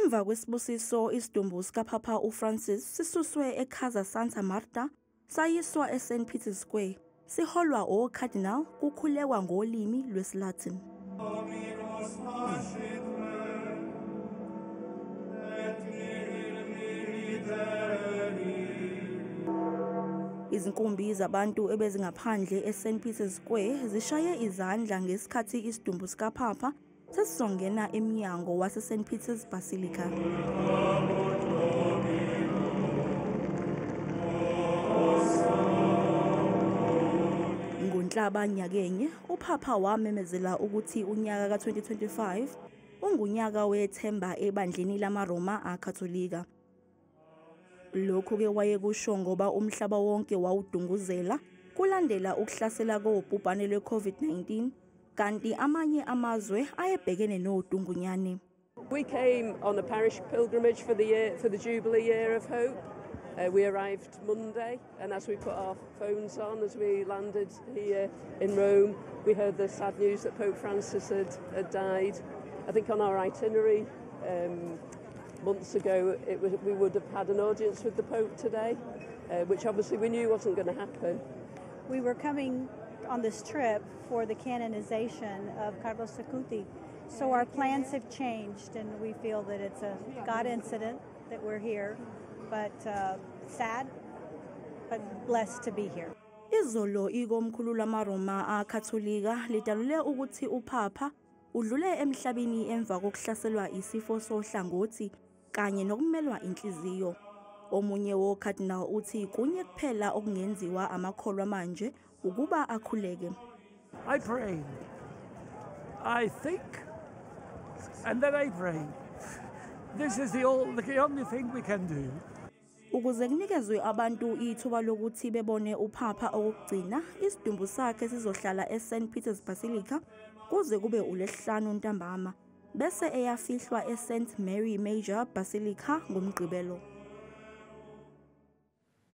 Emva kwesibusiso, isidumbu sikaPapa uFrancis sisuswe eCasa Santa Marta sayiswa eSt Peter's Square, siholwa oCardinal kukhulekwa ngolimi lwesiLatin. Izinkumbi zabantu ebezingaphandle eSt Peter's Square zishaye izandla ngesikhathi isidumbu sikaPapa sesizongena emnyango wase-St Peter's Basilica. NgoNhlaba nyakenye, uPapa wamemezela ukuthi unyaka ka-2025 ungunyaka wethemba ebandleni lamaRoma aKatolika. Lokhu-ke wayekusho ngoba umhlaba wonke wawudunguzela kulandela ukuhlasela kobhubhane lwe-COVID-19, kanti amanye amazwe ayebhekene nodungunyane. We came on a parish pilgrimage for the year, for the Jubilee Year of Hope. We arrived Monday, and as we put our phones on, as we landed here in Rome, we heard the sad news that Pope Francis had died. I think on our itinerary months ago, we would have had an audience with the Pope today, which obviously we knew wasn't going to happen. We were coming on this trip for the canonization of Carlos Acutis. So our plans have changed, and we feel that it's a God incident that we're here, but sad, but blessed to be here. Izolo ikomkhulu lamaRoma aKatolika lidalule ukuthi uPapa udlule emhlabeni emva kokuhlaselwa isifo sohlangothi kanye nokumelwa inhliziyo. Omunye woCardinal uthi kunye kuphela okungenziwa amakholwa manje ukuba akhuleke. I pray. I think, and then I pray. This is the only thing we can do. Ukuze kunikezwe abantu ithuba lokuthi bebone uPapa okugcina, isidumbu sakhe sizohlala eSt Peter's Basilica kuze kube uLwesihlanu ntambama, bese eyafihlwa eSt Mary Major Basilica ngoMgqibelo.